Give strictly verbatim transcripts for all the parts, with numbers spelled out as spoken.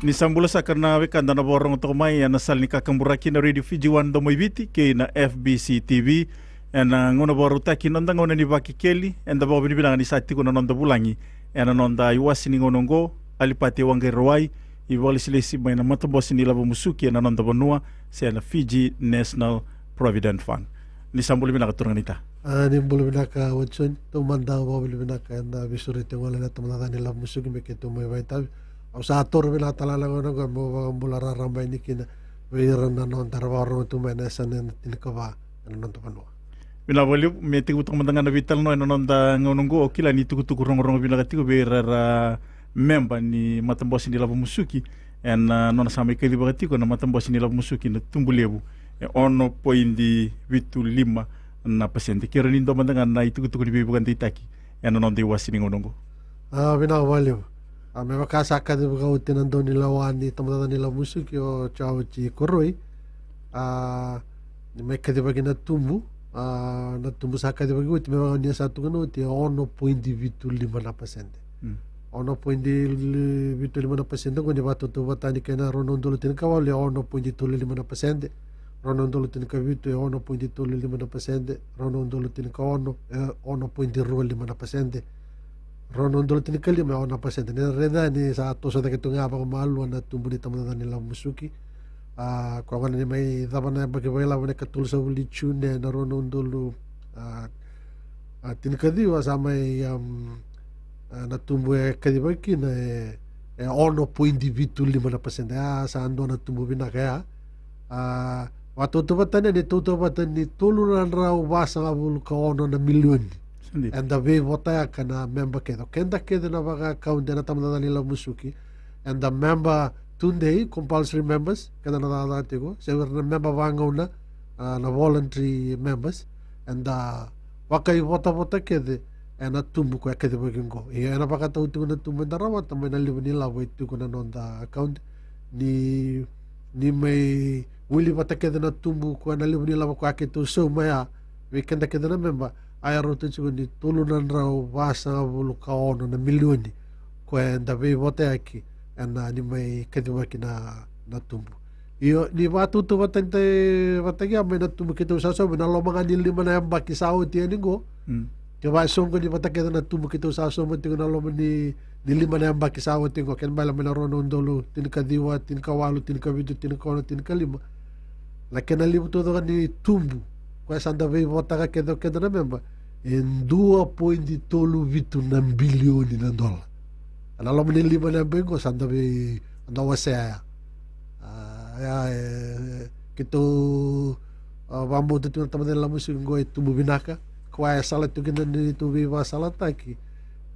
Ni sa bula saka na wekada na vakarorogo toka mai ena sala ni kakaburaki na Radio Fiji One Domo i Viti kei na F B C T V. Ena gauna vakarautaki, noda gauna ni Vakekeli, eda vakavinavinaka ni sa tiko na noda vulagi ena noda iwase ni gauna oqo, Alipate Waqairawai, ivakalesilesi mai na matabose ni ilavo musuki ena noda vanua, se na Fiji National Provident Fund. Ni sa bula vinaka, turaga naita. A, ni bula vinaka, Watson. Taumada au vakavinavinaka ena veisureti gole na tamata ni ilavo musuki me keitou mai vakaitavi. Au sa toro vinaka tale na gauna oqo meu vakabula raraba yani kina vei ira na noda ra vakarorogo tu mai na yasana ena tinikava ena noda vanua. Vinaka vakalevu. Me tekivu toka mada ga na veitalanoa ena noda gauna oqo, au kila ni tukutuku rogorogo vinaka tiko vei ira era memba ni matabose ni ilavo musuki ena nona sa mai kacivaka tiko na matabose ni ilavo musuki na tubu levu e ono poidi vitu lima na pasede. Kerea ni dua mada ga na itukutuku ni veivakadeitaki ena noda iwase ni gauna oqo. A, vinaka vakalevu. A, me vaka sa kacivaka oti na dau ni lewa ni tabacakacaka ni ilavo musuki, o Jauji Koroi. A, ni mai kacivaki na tubu, a, na tubu sa kacivaki oti, me vaka ni a sa tukuna oti, e ono poidi vitu lima na pasede. Mm. Ono poidi vitu lima na pasede oqo ni vakatautauvatani kei na rua na udolu tinikawalu, e ono poidi tolu lima na pasede. Rua na udolu tinikavitu, e ono poidi tolu lima na pasede. Rua na udolu tinikaono, e ono poidi rua lima na pasede. Rua na udolu tinikalima, e ono na pasede. Ni raica ni sa toso cake tu ga vakamalua na tubu ni tabacakacaka ni ilavo musuki. A, koya gona ni mai cava na yabaki vakailavo na ikatolusagavulu ni June ena rua na udolu, a, a, tinikaciwa, sa mai, am, a, na tubu e kacivaki kina e, e ono poidi vitu lima na pasede. A, sa dua na tubu vinaka ya. A, vakatautauvatani yani, tautauvata ni tolu na drau vasagavulu ka ono na milioni. Sa dina. Eda veivotayaka na memba kece. O keda kece na vakaakaunti ena tabacakacaka ni ilavo musuki, eda memba tudei, compulsory members, keda na cakacaka tiko, se o ira na memba vagauna, a, na voluntary members, eda vakaivotavota kece ena tubu koya e kacivaki oqo. Ia ena vakatau tiko na tubu eda rawata mai na levu ni ilavo e tiko na noda akaunti. Ni, ni mai wili vata kece na tubu koya na levu ni ilavo koya keitou sauma ya, vei keda kece na memba, a, e rauta tiko ni tolu na drau vasagavulu ka ono na milioni koya eda veivotayaki ena ni mai kacivaki na, na tubu. Io, ni vakatautauvataki, vataki ya mai na tubu keitou sa sauma ena loma ga ni lima na yabaki sa oti yani oqo. Mm. Kevaka e soqoni vata kece na tubu keitou sa sauma tiko ena loma ni, ni lima na yabaki sa oti oqo, kena ibalebale mai na rua na udolu tinikaciwa, tinikawalu, tinikavitu, tinikaono, tinikalima. Na kena levu taucoko ni tubu koya sa da veivotaka kece o keda na memba, e dua poidi tolu vitu na bilioni na dola. Ena loma ni lima na yabaki oqo sa da vei, da wasea ya. A, ya, e, keitou, a, vakabauta tiko na tabacakacaka ni ilavo musuki oqo e tubu vinaka. Koya e sala tiko kina na neitou veivakasalataki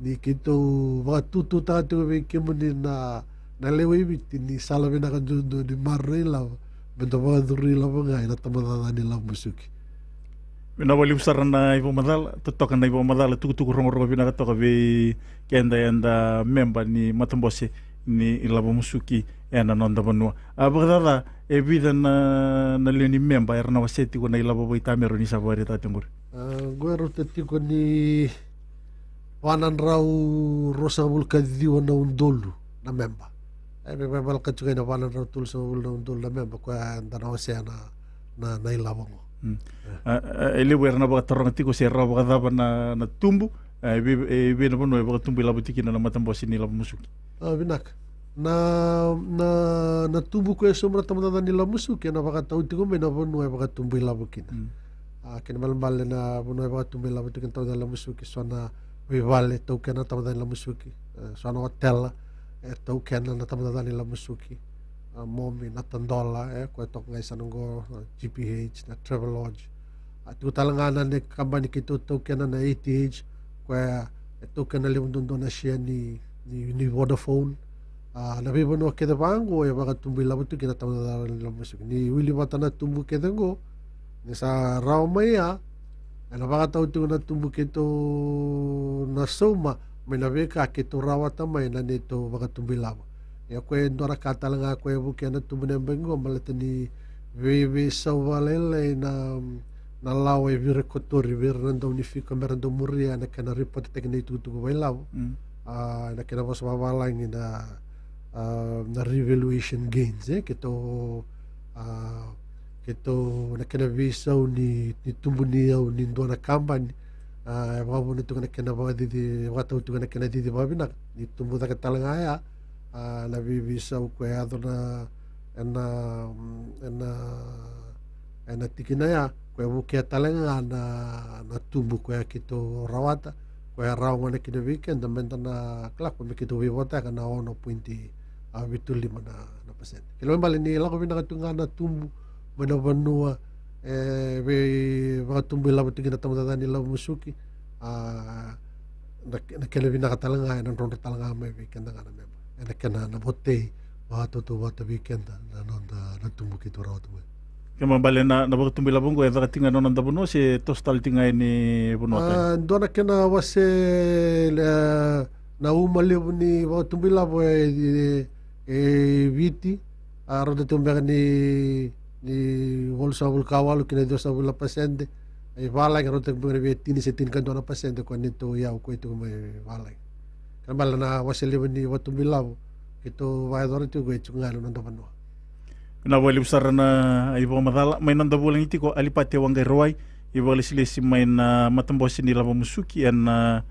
ni keitou vakatututaka tiko vei kemuni na, na lewe i Viti ni sala vinaka duadua ni maroroi ilavo, me da vakacuru ilavo ga ena tabacakacaka ni ilavo musuki. Vinaka vakalevu sara na ivakamacala, totoka na ivakamacala, tukutuku rogorogo vinaka toka vei keda eda memba ni matabose ni ilavo musuki ena noda vanua. A, vakacaca, e vica na, na lewe ni memba era na wasea tiko na ilavo vakaitamera ni sa vakaraitaka tiko qori? A, oqo e rauta tiko ni va na drau ruasagavulu ka ciwa na udolu na memba. E veivakalaka tiko ena va na drau tolusagavulu na udolu na memba koya eda na wasea na, na, na ilavo oqo. Mm. E. A, a, e levu era na vakataroga tiko se rawa vakacava na, na tubu, a, e vei, e vei na vanua e vakatubu ilavo tiko kina na matabose ni ilavo musuki? A, vinaka. Na, na, na tubu koya e sauma na tabacakacaka ni ilavo musuki ena vakatau tiko mai na vanua e vakatubu ilavo kina. Mm. A, kena ibalebale na vanua e vakatubu ilavo tiko kina na tabacakacaka ni ilavo musuki, so na veivale e taukena na tabacakacaka ni ilavo musuki, e, so na otela e taukena na tabacakacaka ni ilavo musuki. A, Momi, Natadola, e, koya e toka ga e yasana oqo, a, G P H, na Travelodge. A, tiko tale ga na, na kabani keitou taukena na A T H, koya e taukena levu duadua na share ni, ni, ni Vodafone. A, na veivanua kece vaqo e vakatubu ilavo tiko kina na tabacakacaka ni ilavo musuki. Ni wili vata na tubu kece oqo, ni sa rawa mai ya, ena vakatau tiko na tubu keitou na sauma mai na veika keitou rawata mai na neitou vakatubu ilavo. Ia koya e dua na ka tale ga koya e vukea na tubu ena yabaki oqo, baleta ni veiveisau vakalailai na, na lawa e veirekotori vei ira na dau ni fika me ra dau muria ena kena ripotataki na itukutuku vakailavo. Mm. A, ena kena vosa vakavalagi na, a, na revaluation gains, e, keitou, a, keitou na kena veisau ni, ni tubu ni yau ni dua na kabani, a, e vakavuna tiko na kena vakacici, vakatau tiko na kena cici vakavinaka ni tubu cake tale ga ya, a, na veiveisau ko e yaco na, ena, ena, ena tikina ya, ko e vukea tale ga na, na tubu ko ya keitou rawata, ko e rawa gona kina vei keda meda na kila ko me keitou veivotaka na ono pointi, a, vitu lima na, na pasede. Kei na ibalebale ni lako vinaka tu ga na tubu mai na vanua, e, vei vakatubu ilavo tiko na tamata ca ni lavo musuki, a, na, na kena vinaka tale ga, ena drodro tale ga mai vei keda ga na memba. Ena kena na votei, vakatautauvata vei keda, na noda, na tubu keitou rawata mai. Kena ibalebale na, na vakatubu ilavo oqo, e caka tiko ga ena noda vanua, se toso tale tiko ga ena vanua tani? A, dua na kena wase, e, na uma levu ni vakatubu ilavo e, e, e Viti, a, rauta tiko beka ni, ni walusagavulu ka walu ki na ciwasagavulu na pasede. E valagi rauta tiko beka ni vei tini se tinikadua na pasede ko neitou iyau ko e tiko mai valagi. Kena ibalebale na wase levu ni vakatubu ilavo keitou vakayacora tiko e tiko ga ena noda vanua. Vinaka vakalevu sara na ivakamacala. Mai noda vulagi tiko o Alipate Waqairawai, ivakalesilesi mai na matabose ni lavo musuki ena,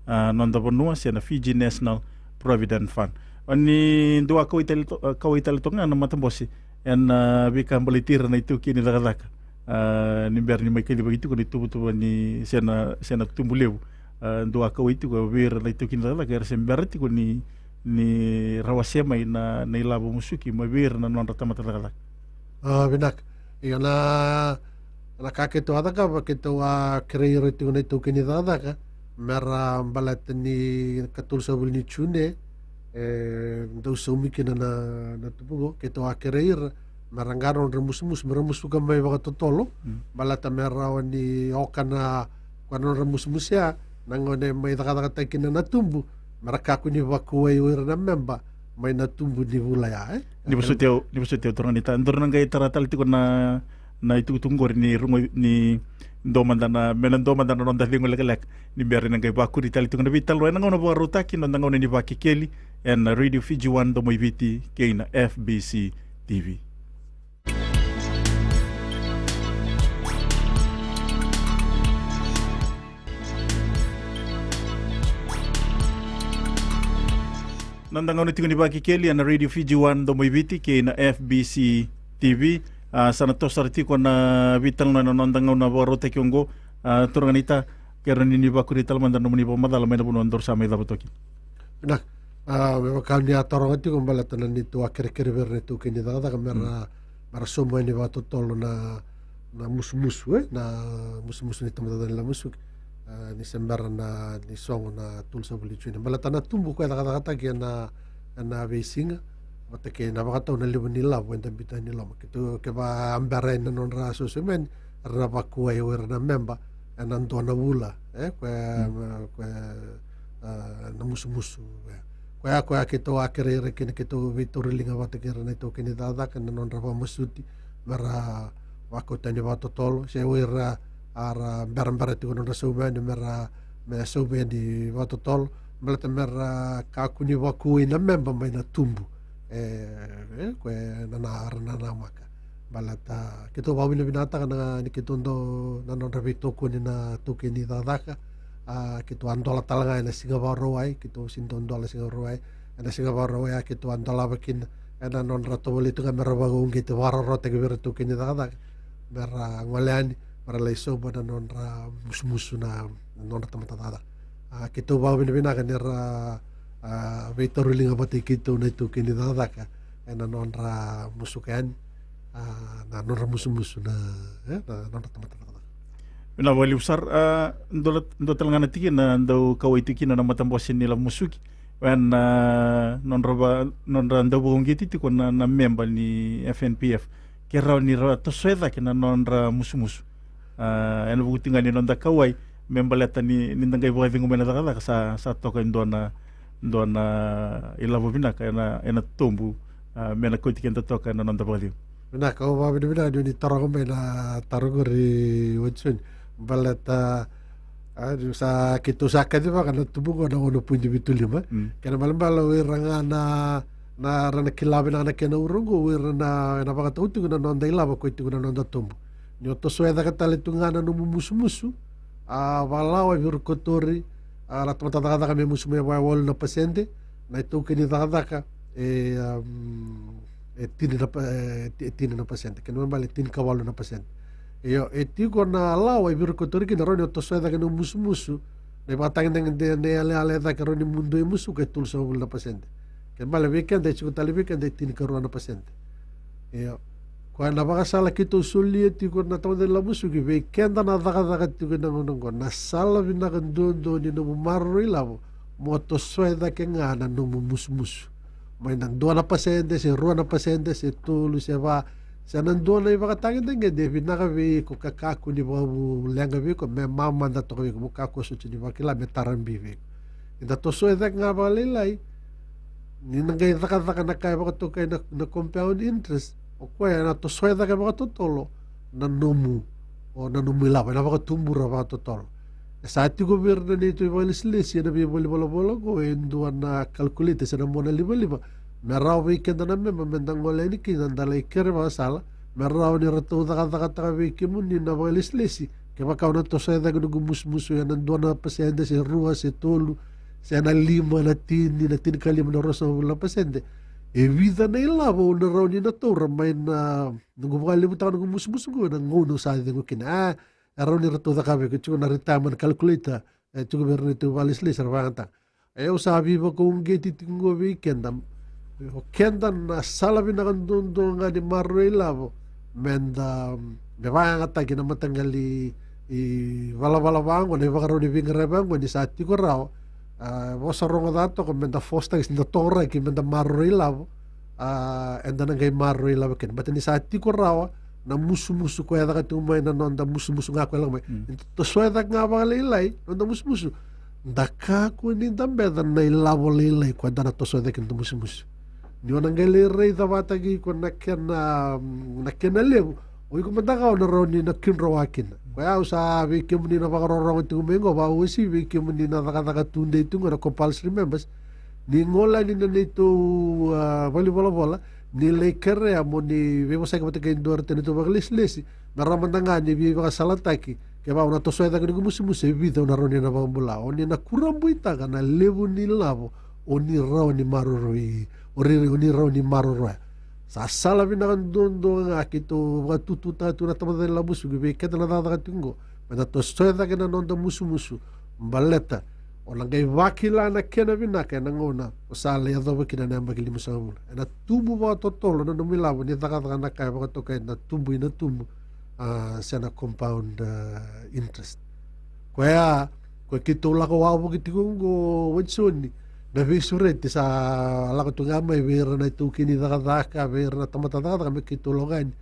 a, noda vanua, se na Fiji National Provident Fund. O ni dua kauwai tale to-, kauwai tale toka ga na matabose ena, a, veika baleti ira na itaukei ni cakacaka, a, ni bera ni mai kacivaki tiko na ituvatuva ni, se na, se na tubu levu. A, dua kauwai tiko vei ira na itaukei ni cakacaka era se bera tiko ni, ni ra wasea mai na, na ilavo musuki mai vei ira na nodra tamata cakacaka. A, vinaka. Io, na, na ka keitou a cakava, keitou a kerei ira tiko na itaukei ni cakacaka me ra baleta ni ikatolusagavulu ni June, e, dau saumi kina na, na tubu qo, keitou a kerei ira me ra qara nodra musumusu, me ra musuka mai vakatotolo, mm, baleta me rawa ni oka na, ko na nodra musumusu ya, na gauna e mai cakacakataki kina na tubu, me ra kakua ni vakuwai o ira na memba mai na tubu ni vula ya, e? Ni vosoti au, ni vosoti au, turaga naita. Daru na qai tara tale tiko na, na itukutuku qori ni rogo ni dua mada na, me na dua mada na noda cegu lekaleka ni bera ni na qai vakuri tale tiko na veitalanoa ena gauna vakarautaki, noda gauna ni Vakekeli ena Radio Fiji One Domoiviti kei na F B C T V. Noda gauna tiko ni Vakekeli ena Radio Fiji One Domoiviti kei na F B C T V. A, sa na toso sara tiko na veitalanoa ena noda gauna vakarautaki oqo. A, turaga naita, kerea ni ni vakuri tale mada na nomuni vakamacala mai na vanua daru sa mai cava toka kina. Vinaka. A, me vaka ni a taroga tiko, baleta na neitou a kerekere vei ira na itaukei ni cakacaka me ra, mm, me ra sauma yani vakatotolo na, na musumusu, e, na musumusu ni tamata ca ni lavo musuki. A, ni se bera na, ni sogo na tolusagavulu ni June. Baleta na tubu ko e cakacakataki ena, ena veisiga vata kei na vakatau na levu ni lavo eda biuta yani i loma. Keitou, kevaka a bera yani na nodra sausaumi yani, era na vakuwai o ira na memba ena dua na vula, e, ko e, mm, ko e, a, na musumusu, e. Koya, koya keitou a kerei ira kina, keitou veitauriliga vata kei ira na itaukei ni cakacaka ena nodra vakamasuti me ra vakauta yani vakatotolo, se o ira a ra berabera tiko nodra saumi yani me ra, me saumi yani vakatotolo, baleta me ra kakua ni vakuwai na memba mai na tubu. E, e, ko e na, na, ra nanamaka. Baleta keitou vakavinavinakataka na, ni keitou dau, na nodra veitokoni na itaukei ni cakacaka. A, keitou a dola tale ga ena Siga Vakarauwai, keitou sega ni dau dola Siga Vakarauwai. Ena Siga Vakarauwai a keitou a dolava kina ena nodra tovolei tu ga me ra vakauqeti, vakarautaki vei ira na itaukei ni cakacaka me ra gole yani me ra lai sauma na nodra musumusu na, na nodra tamata cakacaka. A, keitou vakavinavinaka ni ra, a, veitauriliga vata kei keitou na itaukei ni cakacaka ena nodra musuka yani, a, na nodra musumusu na, e, na nodra tamata cakacaka. Vinaka vakalevu sara. A, dua, dua tale ga na tikina dau kauwai tu kina na matabose ni lavo musuki ena, a, nodra va, nodra dau vakauqeti tiko na, na memba ni F N P F ke rawa ni ra tosoya cake na nodra musumusu. A, ena vuku tiko ga ni noda kauwai me baleta ni, ni da qai vakacegu mai na cakacaka sa, sa toka e dua na, dua na ilavo vinaka ena, ena tobu, a, me na kauti keda toka ena noda vakacegu. Vinaka, au vakavinavinaka ni o ni taroga mai na taro qori, Watson. Baleta, a, ni sa, keitou sa kacivaka na tubu qo na ono poidi vitu lima. Mm. Kena ibalebale o ira ga na, Na ra na kila vinaka na kena ura oqo, o ira na, na vakatau tiko na noda ilavo, koya tiko na noda tobu. Ni o tosoya cake tale tu ga na nomu musumusu, a, vakalawa e virikotori, a, na tamata cakacaka me musu mai vakawalu na pasede, na itaukei ni cakacaka e, um, e tini na pa-, e ti-, e tini na pasede. Kena ibalebale e tinikawalu na pasede. Io, e tiko na lawa e virikotori kina, rawa ni o tosoya cake na musumusu, na ivakatagedegede, na iyaloyalo e cake, rawa ni muduo e musuka e tolusagavulu na pasede. Kena ibalebale vei keda e tiko tale vei keda e tinikarua na pasede. Io. Koya na vakasala keitou solia tiko na tamata ni ilavo musuki vei keda na cakacaka tiko ena gauna oqo. Na sala vinaka duadua ni nomu maroroi ilavo, mo tosoya cake ga na nomu musumusu. Mai na dua na pasede, se rua na pasede, se tolu, se va, se na dua na ivakatagedegede e vinaka vei iko ka kakua ni vakavu leqa vei iko, me mamada toka vei iko, mo kakua soti ni vakila, me tarabi vei iko. Ni da tosoya cake ga vakalailai, ni na qai cakacaka na ka e vakatokai na, na compound interest, o koya ena tosoya cake vakatotolo na nomu, o na nomu ilavo, ena vakatubura vakatotolo. E sa tiko vei ira na neitou ivakalesilesi ena veivalenivolavola oqo e dua na calculator se na mona livaliva, me rawa vei keda na memba me da gole yani kina, da lai kere vakasala, me rawa ni ratou cakacakataka vei kemuni na vakalesilesi, kevaka o na tosoya cake noqu musumusu ena dua na pasede, se rua, se tolu, se na lima, na tini, na tinikalima, na ruasagavulu na pasede. E vica na ilavo au na rawa ni na taura mai na noqu vakalevutaka noqu musumusu oqo ena gauna au sa cegu kina. A, e rawa ni ratou cakava vei iko, tiko na retirement calculator, e tiko vei ira na neitou ivakalesilesi era vakayagataka. E, au sa veivakauqeti tiko oqo vei keda. O keda na sala vinaka duadua ga ni maroroi ilavo, me da, me vakayagataki na mataqali ivalavala vaqo, na ivakarau ni veiqaravi vaqo, ni sa tiko rawa. A, vosa rogoca toka, me da fositaki se da tokoraki me da maroroi ilavo. A, eda na qai maroroi ilavo kina. Baleta ni sa tiko rawa na musumusu koya e caka tiko mai na noda musumusu ga koya e lako mai. Mm. Ni da tosoya cake ga vakalailai na noda musumusu, da kakua ni da beca na ilavo lailai koya da na tosoya cake kina na noda musumusu. Ni o na qai lai raica vakataki iko na kena, na kena levu, o iko mada ga o na rawa ni na kidroa kina. Koya au sa, vei kemuni na vakarorogo tiko mai oqo, vakauasivi vei kemuni na cakacaka tudei tiko oqo, na compulsory members, ni gole yani na neitou, a, valenivolavola, ni lai kerea mo ni veivosaki vata kei dua na neitou vakalesilesi, me rawa mada ga ni veivakasalataki. Kevaka o na tosoya cake noqu musumusu, e vica au na rawa ni na vakabula, o ni na kurabuitaka na levu ni lavo o ni rawa ni maroroi, o ni, o ni rawa ni maroroya. Sa sala vinaka duadua ga keitou vakatututaka tu na tamata ni ilavo musuki vei keda na cakacaka tiko oqo, me da tosoya cake na noda musumusu. Baleta o na qai vakila na kena vinaka ena gauna o sa lai yacova kina na yabaki limasagavulu. Ena tubu vakatotolo na nomu ilavo ni cakacaka na ka e vakatokai na tubu ina tubu, a, se na compound, a, interest. Koya, koya keitou lako wavoki tiko oqo, Watisoni, na veisureti sa lako tu ga mai vei ira na itaukei ni cakacaka, vei ira na tamata cakacaka me keitou lako yani.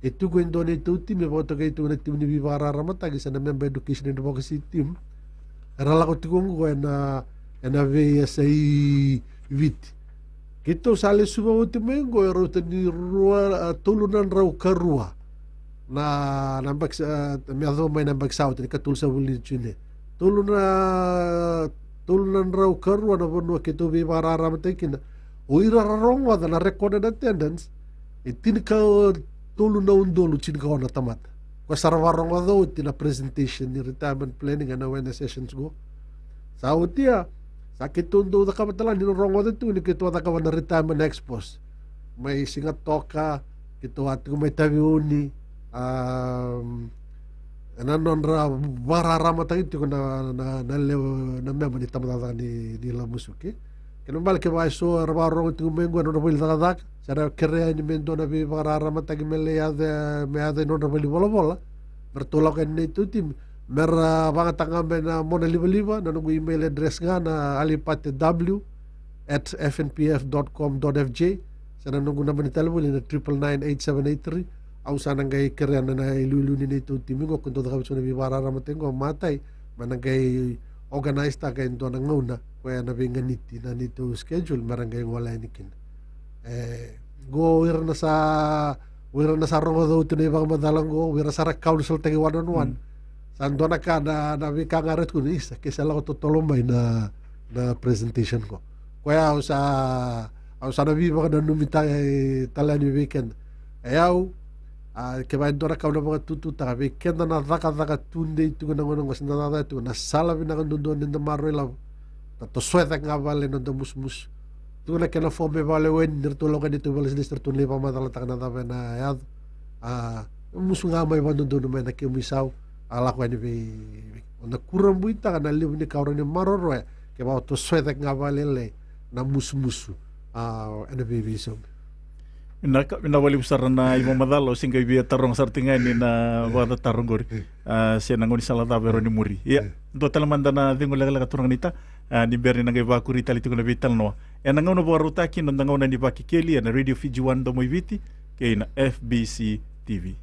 E tiko e dua na neitou timi e vakatokai tiko na timi ni veivakararamataki se na member education advocacy team. Era lako tiko oqo ena, ena veiyasai Viti. Keitou sa lesuva oti mai oqo e rauta ni rua, a, tolu na drau ka rua na, na yabaki sa, a, me yacova mai na yabaki sa oti, na ikatolusagavulu ni June. Tolu na, tolu na drau ka rua na vanua keitou veivakararamataki kina. O ira ra rogoca na recorded attendance, e tinikatolu na udolu tinikaono na tamata. Koya sa ra vakarogoca oti na presentation ni retirement planning and awareness sessions qo. Sa oti ya, sa keitou dau cakava tale ga ni na rogoca tu ni keitou a cakava na retirement expo mai Sigatoka, keitou a tiko mai Taveuni, a, ena nodra vakararamataki tiko na, na, na lewe, na memba ni tabacakacaka ni, ni ilavo musuki. Kena ibalebale kevaka eso era vakarorogo tiko mai oqo ena nodra vale ni cakacaka, se ra kerea yani me dua na veivakararamataki me lai yaco, me yaco ena nodra valenivolavola, me ratou lako yani na neitou timi. Me ra vakayagataka ga mai na mona livaliva, na noqu email address ga na alipate w at f n p f dot com dot f j, se na noqu naba ni talevoni na triple nine eight seven eight three. Au sa na qai kerea na, na iliuliu ni neitou timi qo, ko dau cakava tiko na veivakararamataki qo, matai, me na qai organise-taka e dua na gauna koya ena veiganiti na neitou schedule me ra qai gole yani kina. E, qo o ira na sa, o ira na sa rogoca oti na ivakamacala qo, o ira sa ra counsel-taki one on one. Mm. Sa dua na ka na, na veika ga era tukuna, isa, ke sa lako totolo mai na, na presentation qo. Koya au sa Au sa na veivakananumitaka tale yani vei keda. E au, a, kevaka e dua na ka au na vakatututaka vei keda na cakacaka tudei tiko na gauna oqo, se da cakacaka tiko, na sala vinaka duadua ni da maroroi ilavo, da tosoya cake ga vakalailai na noda musumusu. Tiko na kena fomu e vakaleweni ni ratou lako yani tu vakalesilesi, ratou na lai vakamacalataka na cava ena yaco. A, musu ga mai vakadodonu mai na kemu isau, a, lako yani vei, vei, o na kurabuitaka na levu ni ka o rawa ni maroroya kevaka o tosoya cake ga vakalailai na musumusu, a, ena veiveisau. Vinaka, vinaka vakalevu sara na ivakamacala, au se qai via taroga sara tiko ga yani na vakatataro oqori. A, se na gaunisala cava e rawa ni muri. Ia, dua tale mada na cegu lekaleka, turaga naita, a, ni bera ni na qai vakuri tale tiko na veitalanoa ena gauna vakarautaki, noda gauna ni Vakekeli ena Radio Fiji One Domo i Viti kei na F B C T V.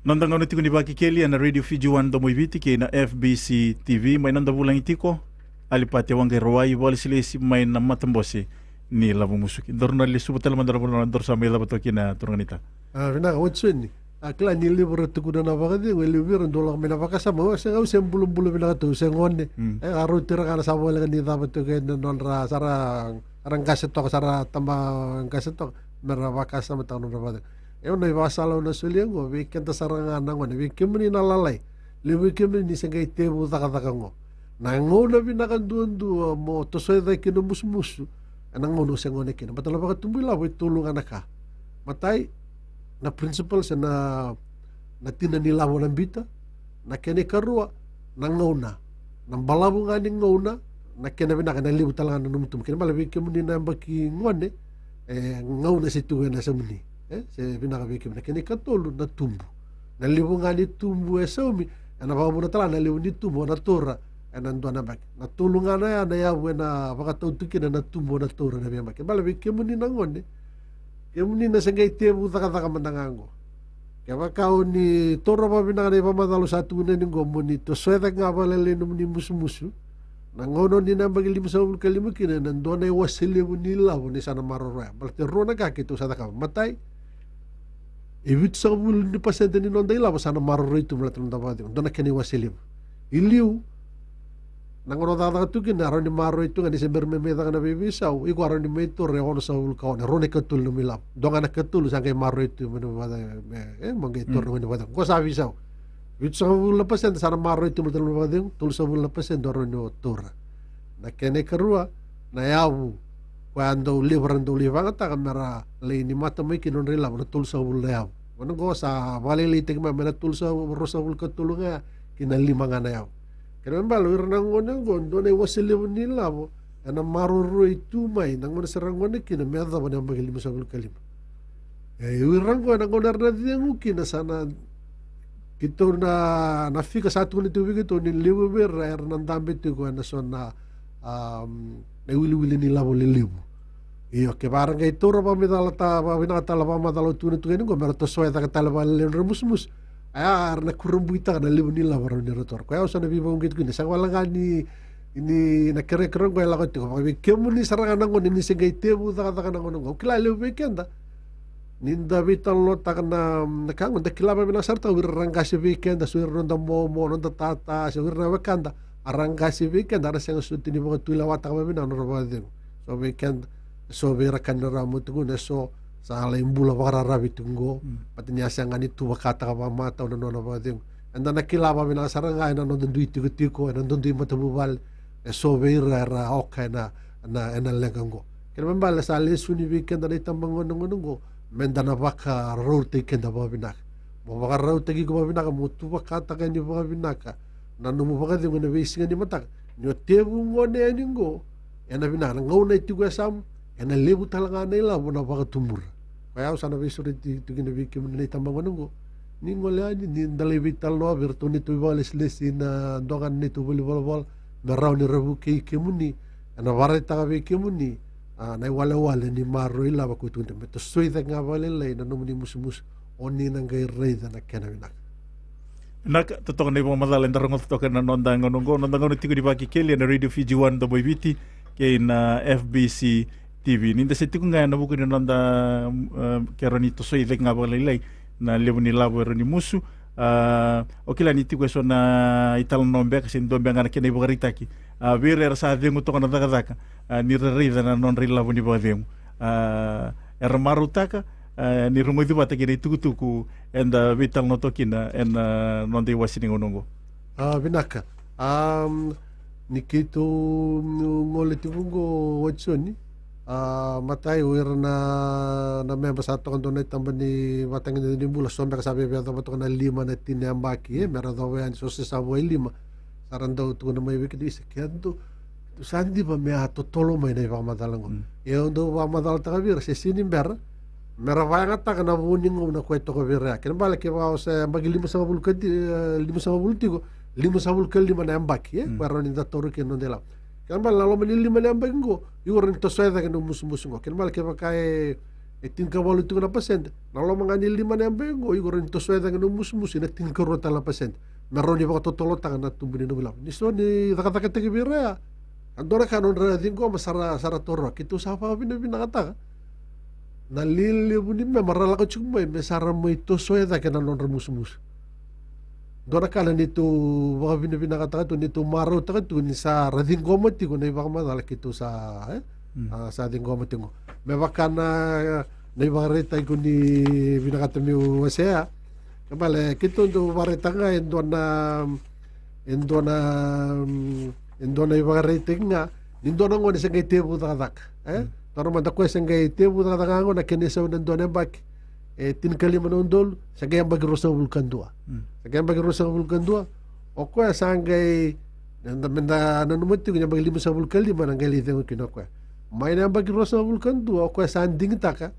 Noda gauna tiko ni Vakekeli ena Radio Fiji One Domo i Viti kei na F B C T V. Mai noda vulagi tiko, Alipate Waqairawai, vakalesilesi mai na matabose ni Lavo Musuki. Daru na lesuva tale mada na vanua daru sa mai cava toka kina, turaga naita. A, vinaka, oti soni. A, kila ni levu era tukuna na vakacegu, e levu vei ira dau lako mai na vakasama, o, se, au se bulabula vinaka tu, se gone. Mm. E, a rauti ira ga na sa voleka ni cava toka kina na nodra, sa ra, ra qase toka, sa ra taba qase toka, me ra vakasamataka na nodra vakacegu. E, au na ivakasala au na solia oqo vei keda sara ga na gone, vei kemuni na lalai, levu vei kemuni ni se qai tevu cakacaka oqo. Na gauna vinaka duadua mo tosoya cake kina na musumusu ena gauna o se gone kina. Baleta na vakatubu ilavo e tolu ga na ka. Matai, na principle se na, na tina ni lavo na bita. Na kena ikarua, na gauna. Na balavu ga ni gauna, na kena vinaka, na levu tale ga na nomu tubu. Kena ibalebale vei kemuni na yabaki gone, e, gauna se tu ena yasamuni. E, se vinaka vei kemuni. Na kena ikatolu, na tubu. Na levu ga ni tubu e saumi, ena vakavuna tale ga na levu ni tubu o na taura ena dua na yabaki. Na tolu ga na ya na yavu ena vakatau tu kina na tubu o na taura ena veiyabaki. Baleta vei kemuni na gone, kemuni na se qai tevu cakacaka mada ga oqo. Kevaka o ni taura vakavinaka na ivakamacala au sa tukuna yani oqo, mo ni tosoya cake ga vakalailai nomuni musumusu, na gauna o ni na yabaki limasagavulu ka lima kina, ena dua na iwase levu ni lavo ni sa na maroroya. Baleta e rua na ka keitou sa cakava. Matai, e vitusagavulu ni pasede ni noda ilavo sa na maroroi tu me baleta na noda vakacegu. Dua na kena iwase levu. I liu, na gauna o cakacaka tu kina, rawa ni maroroi tu ga ni se bera me mai caka na veiveisau, iko a rawa ni mai taura e onosagavulu ka ono, e rua na ikatolu na nomu ilavo. Dua ga na ikatolu sa qai maroroi tu me na vaka, me, e, mo qai taura na nomu vakacegu. Qo sa veisau. Vitusagavulu na pasede sa na maroroi tu me baleta na nomu vakacegu, tolusagavulu na pasede o rawa ni o taura. Na kena ikarua, na yavu koya dau levu era dau lai vakayagataka me ra lai ni mata mai kina nodra ilavo, na tolusagavulu na yavu. Gauna oqo sa vakalailaitaki mai, mai na tolusagavulu, ruasagavulu ka tolu ga ya ki na lima ga na yavu. Kena ibalebale o ira na gone oqo, dua na iwase levu ni lavo ena maroroi tu mai na gauna se ra gone kina me yacova na yabaki limasagavulu ka lima. E, o ira oqo ena gauna era na cegu kina sa na, keitou na, na fika sa tukuna tiko vei keitou ni levu vei ira era na dabe tiko ena so na, am, na iwiliwili ni lavo lelevu. Io, kevaka ra qai taura vakamacala ta, vakavinaka tale na vakamacala au tukuna tiko yani oqo, me ra tosoya cake tale vakalailai nodra musumusu, a, era na kurabuitaka na levu ni lavo rawa ni ra taura. Koya au sa na veivakauqeti tiko kina, sega wale ga ni, ni na kerekere oqo e lako tiko. Vaka vei kemuni sara ga na gone ni se qai tevu cakacaka na gauna oqo. Au kila levu vei keda, ni da veitalanoataka na, na ka oqo, da kila vakavinaka sara tiko o ira ra qase vei keda, so ira noda momo, noda tata, so ira na wekada, a ra qase vei keda, a ra sega soti ni vakatulewataka vakavinaka na nodra vakacegu. So vei keda, so vei ira ka ni rawa mo tukuna, e so sa lai bula vakararavi tiko oqo, mm, baleta ni a sega ni tu vakataka vakamatau na nona vakacegu. Eda na kila vakavinaka sara ga ena noda dui tikotiko, ena noda dui matavuvale, e so vei ira era oka ena, na, ena leqa oqo. Kena ibalebale sa lesoni vei keda na itabagone na gauna oqo, me da na vakarautaki keda vakavinaka. Mo vakarautaki iko vakavinaka, mo tu vakataka yani vakavinaka na nomu vakacegu ena veisiga ni mataka. Ni o tevu gone yani oqo, ena vinaka na gauna e tiko e yasamu, ena levu tale ga na ilavo na vakatubura. Koya au sa na veisureti tu kina vei kemuni na itabagone oqo. Ni gole yani, ni da lai veitalanoa vei iratou neitou ivakalesilesi ena dua ga na neitou valenivolavola, me rawa ni ra vukei kemuni, ena vakaraitaka vei kemuni, a, na iwalewale ni maroroi ilavo ko tukuna, me tosoi cake ga vakalailai na nomuni musumusu, o ni na qai raica na kena vinaka. Vinaka, totoka na ivakamacala eda rogoca toka ena noda gauna oqo, noda gauna tiko ni Vakekeli ena Radio Fiji One Domo i Viti kei na F B C T V. Ni da se tiko ga ena vuku ni noda, e, ke rawa ni tosoi cake ga vakalailai Na levu ni lavo era ni musu, a, o kila ni tiko e so na italanoa beka se dua beka ga na kena ivakaraitaki, a, vei ira era sa cegu toka na cakacaka, a, ni ra raica na nodra ilavo ni vakacegu. A, era marautaka, a, ni rogoci vata kei na itukutuku eda veitalanoa toka kina ena noda iwasi ni gauna oqo. A, vinaka. Am, ni keitou gole tiko oqo, Watisoni, a, matai o ira na, na memba sa toka dua na itaba ni vatagedegede ni bula, so beka sa via yacova toka na lima na tini na yabaki, e, me ra yacova yani, so se sa vo e lima. Sa ra dau tukuna mai vei keitou, isa, keitou sa diva me a totolo mai na ivakamacala oqo. Mm. Au dau vakamacalataka vei ira, se sega ni bera me ra vakayagataka na vo ni gauna ko e toka vei ira ya. Kena ibalebale kevaka o se yabaki limasagavulu ka ti-, e, limasagavulu tiko, limasagavulu ka lima na yabaki, e, mm, ko e rawa ni da taura kina na noda ilavo. Kena ibalebale na loma ni lima na yabaki oqo, iko rawa ni tosoya cake na musumusu oqo. Kena ibalebale kevaka e, e tinikawalu tiko na pasede, na loma ga ni lima na yabaki oqo, iko rawa ni tosoya cake na musumusu ena tinikarua tale na pasede. Me rawa ni vakatotolotaka na tubu ni nomu ilavo. Ni so ni cakacakataki vei ira ya, a dua na ka nodra ciqoma sa ra, sa ra taura. Keitou sa vakavinavinakataka na lelevu ni memba ra lako tiko mai me sa ra mai tosoya cake na nodra musumusu. Dua na ka na neitou vakavinavinakataka tu, neitou marautaka tu ni sa ra ciqoma tiko na ivakamacala keitou sa, e? Mm. A, sa ciqoma tiko. Me vaka na, na ivakaraitaki ko ni vinakata meu wasea. Kena ibalebale keitou dau vakaraitaka ga e dua na, e dua na, mm, e dua na ivakaraitaki ga ni dua na gone se qai tevu cakacaka, e? Mm. Taura mada o koya se qai tevu cakacaka ga oqo, na kena isau ena dua na yabaki e tinikalima na udolu, se qai yabaki ruasagavulu ka dua. Mm. Se qai yabaki ruasagavulu ka dua, o koya sa qai, meda, meda nanuma tiko ni yabaki limasagavulu ka lima na qai lai cegu kina o koya. Mai na yabaki ruasagavulu ka dua, o koya sa digitaka,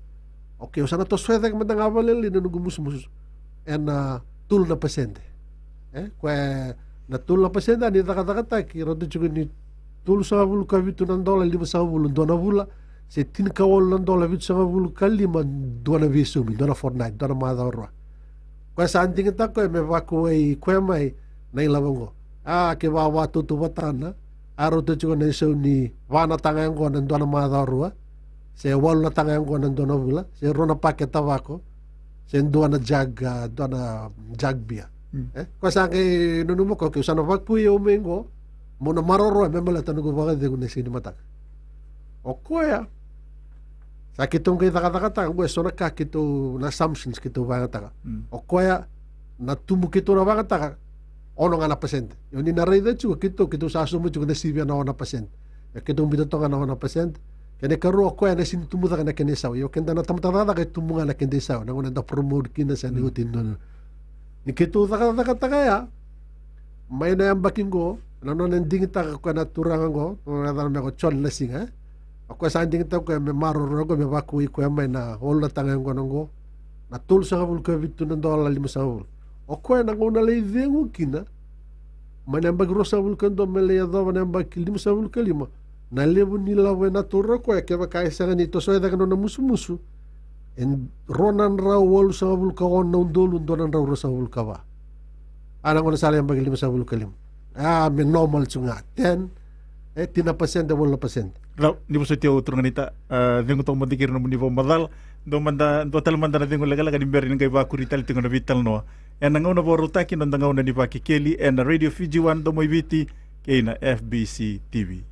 okay, au sa na tosoya cake mada ga vakalailai na noqu musumusu ena tolu na pasede. E, koya na tolu na pasede a ni cakacakataki, rauta tiko ni tolusagavulu ka vitu na dola limasagavulu dua na vula, se tinikawalu na dola vitusagavulu ka lima dua na veisaumi, dua na fortnight, dua na macawa rua. Koya sa digitaka koya me vakuwai koya mai na ilavo oqo. A, kevaka vakatautauvatataka, a rauta tiko na isau ni va na taga yaqona dua na macawa rua, se walu na taga yaqona dua na vula, se rua na pakete tavako, se dua na jug, a, dua na jug beer. Mm. E? Koya sa qai nanuma koya, okay, au sa na vakuwai au mai oqo, meu na maroroya me baleta noqu vakacegu na siga ni mataka. O koya, sa keitou qai cakacakataka oqo e so na ka keitou, na assumptions keitou vakayagataka. Mm. O koya na tubu keitou na vakayagataka, ono ga na pasede. Io, ni na raica tiko keitou, keitou sa sauma tiko na sivia na ono na pasede. Ia keitou biuta toka ga na ono na pasede. Kena ikarua, o koya na sega ni tubu cake na kena isau. Io, keda na tamata cakacaka e tubu ga na keda isau, na gauna eda promote kina se na, mm, iotioti ni nona. Ni keitou cakacakataka ya, mai na yabaki oqo, na nona digitaka o koya na turaga oqo, nona yacana me ko John Lasiga, e? O koya sa digitaka o koya me maroroya o koya me vakuwai koya mai na walu na taga yaqona oqo, na tolusagavulu ka vitu na dola limasagavulu. O koya na gauna lai cegu kina, mai na yabaki ruasagavulu ka dua me lai yacova na yabaki limasagavulu ka lima, na levu ni lavo ena taura o koya kevaka e sega ni tosoya cake na nona musumusu, e rua na drau walusagavulu ka ono na udolu dua na drau ruasagavulu ka va. A na gauna sa lai yabaki limasagavulu ka lima, a, me normal tu ga, ten, e, tini na pasede, walu na pasede. Rau, ni vosoti au, turaga naita, a, cegu toka mada kei ira na nomuni vakamacala. Dua mada, dua tale mada na cegu lekaleka ni bera ni qai vakuri tale tiko na veitalanoa ena gauna vakarautaki, noda gauna ni Vakekeli ena Radio Fiji One, Domo i Viti, kei na F B C T V.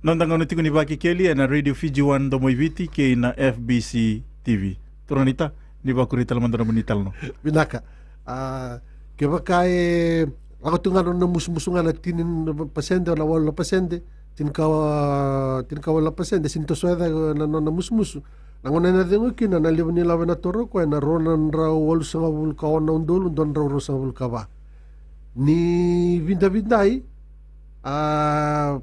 Noda gauna tiko ni Vakekeli ena Radio Fiji One, Domo i Viti, kei na F B C T V. Turaga naita, ni vakuri tale mada na nomuni talanoa. Vinaka. A, kevaka e lako tu ga na nona musumusu ga na tini na pasede, na walu na pasede, tinikawa, tinikawalu na pasede, sega ni tosoya cake na nona musumusu, na gauna ena cegu kina, na levu ni lavo ena taura o koya ena rua na drau walusagavulu ka ono na udolu dua na drau ruasagavulu ka va. Ni vidavidai, a,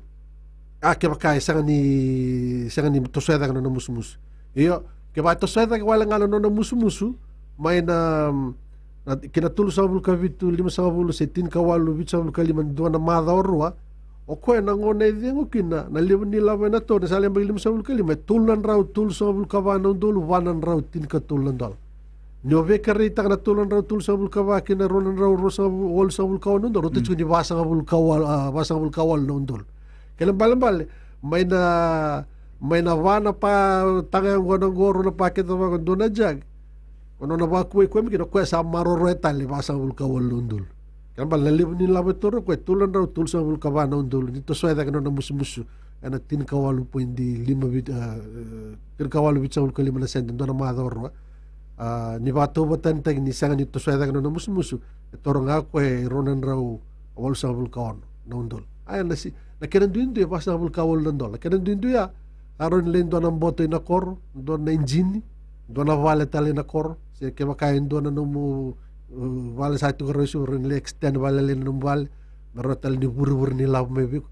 a, kevaka e sega ni, sega ni tosoya cake na nona musumusu. Io, kevaka e tosoya cake wale ga na nona musumusu mai na, na, kei na tolusagavulu ka vitu limasagavulu se tinikawalu vitusagavulu ka lima dua na macawa rua, o koya na gauna e cegu kina, na levu ni lavo ena taura, sa lai yabaki limasagavulu ka lima, e tolu na drau tolusagavulu ka va na udolu va na drau tinikatolu na dola. Ni o veikareitaka na tolu na drau tolusagavulu ka va kei na rua na drau ruasagavulu walusagavulu ka ono na udolu, rauta tiko ni vasagavulu ka walu, a, vasagavulu ka walu na udolu. Kena ibalebale mai na, mai na va na pa taga yaqona oqo, rua na pakete vaqo, dua na jug, o nona vakuwai koya mai kina, o koya sa maroroya tale vasagavulu ka walu na udolu. Kena ibalebale na levu ni lavo e taura o koya e tolu na drau tolusagavulu ka va na udolu, ni tosoya cake na nona musumusu ena tinikawalu poidi lima vit-, a, e, tinikawalu vitusagavulu ka lima na sede dua na macawa rua. A, ni vakatauvatanitaki ni sega ni tosoya cake na nona musumusu, e taura ga o koya e rua na drau walusagavulu ka ono na udolu. A, na si-, na kena duidui e vasagavulu ka walu na dola. Na kena duidui ya, sa rawa ni lai dua na boto ina koro, dua na ijini, dua na vale tale ina koro, se kevaka e dua na nomu, uh, vale sa tiko rau e Suva, rawa ni lai extend vale lai na nomu vale, me rawa tale ni vurevure ni lavo mai vei iko.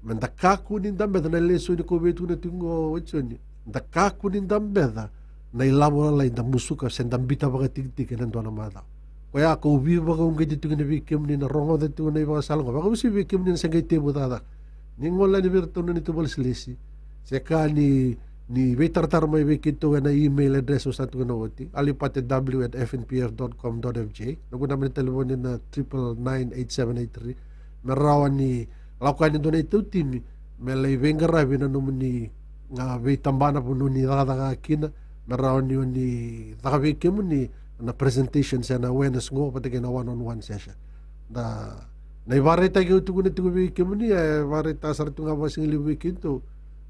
Me da kakua ni dabeca, na lesoni ko vei tukuna tiko qo, o Joni. Da kakua ni dabeca na ilavo lalai da musuka se da biuta vakatikitiki ena dua na macawa. Koya kau veivakauqeti tiko kina vei kemuni na rogoca tiko na ivakasala qo. Vakauasivi vei kemuni na se qai tevu cakacaka. Ni gole yani vei iratou na neitou valesilesi, se ka ni, ni veitaratara mai vei keitou ena email address au sa tukuna oti, alipate w at f n p f dot com dot f j. Noqu naba ni talevoni na triple nine eight seven eight three. Me rawa ni lako yani e dua na neitou timi me lai veiqaravi ena nomuni, a, veitabana, vanua ni cakacaka kina, me rawa ni o ni caka vei kemuni na presentation se na awareness qo vata kei na one on one session. Na, na ivakaraitaki au tukuna tiko vei kemuni, e vakaraitaka sara tu ga vakasigalevu vei keitou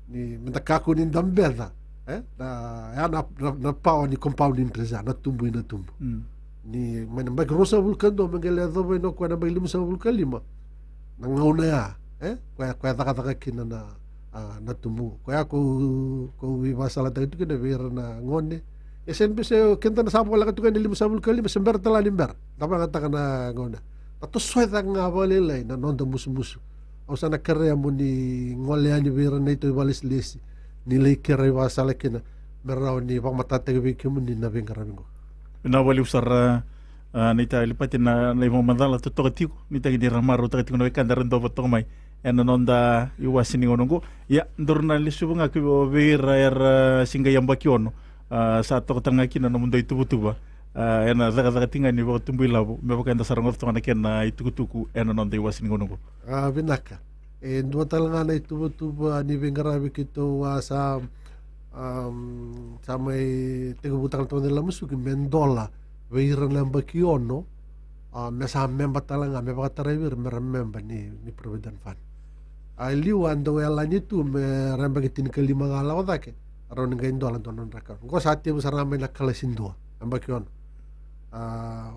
ni me da kakua ni dabeca, e? Na, ya na, na, na power ni compound interest, ya na tubu ina tubu. Mm. Ni mai na yabaki ruasagavulu ka dua me qai lai yacova yani o koya na yabaki limasagavulu ka lima. Na gauna ya, e? Koya, koya cakacaka kina na, a, na tubu. Koya kau, kau veivakasalataki tu kina vei ira na gone. E sega ni bese keda na sa voleka tu ga ena limasagavulu ka lima, se bera tale ga ni bera. Da vakayagataka na gauna. Da tosoya cake ga vakalailai na noda musumusu. Au sa na kerea mo ni gole yani vei ira na neitou ivalesilesi, ni lai kere ivakasala kina, me rawa ni vakamatatataki vei kemuni na veiqaravi qo. Vinaka vakalevu sara, a, naita Alipate na, na ivakamacala totoka tiko, nuitaki ni ra marautaka tiko na wekada era dau vakatoka mai ena noda iwase ni gauna oqo. Ia, daru na lesuva ga ki vei ira era se qai yabaki ono, a, sa toka tale ga kina na nomudou ituvatuva, a, ena cakacaka tiko ga ni vakatubu ilavo, me vaka eda sa rogoca toka na kena itukutuku ena noda iwase ni gauna oqo. A, vinaka. E dua tale ga na ituvatuva ni veiqaravi keitou a sa, am, sa mai tekivutaka na tabana ni iLavo Musuki me dola vei ira na yabaki ono, a, me sa memba tale ga, me vakatarai vei ira me ra memba ni, ni Provident Fund. A, e liu a dau yalani tu me ra yabaki tinikalima ga lako cake, rawa ni qai dola dua na nodra account. Qo sa tevu sara ga mai na kalasi dua, yabaki ono. A,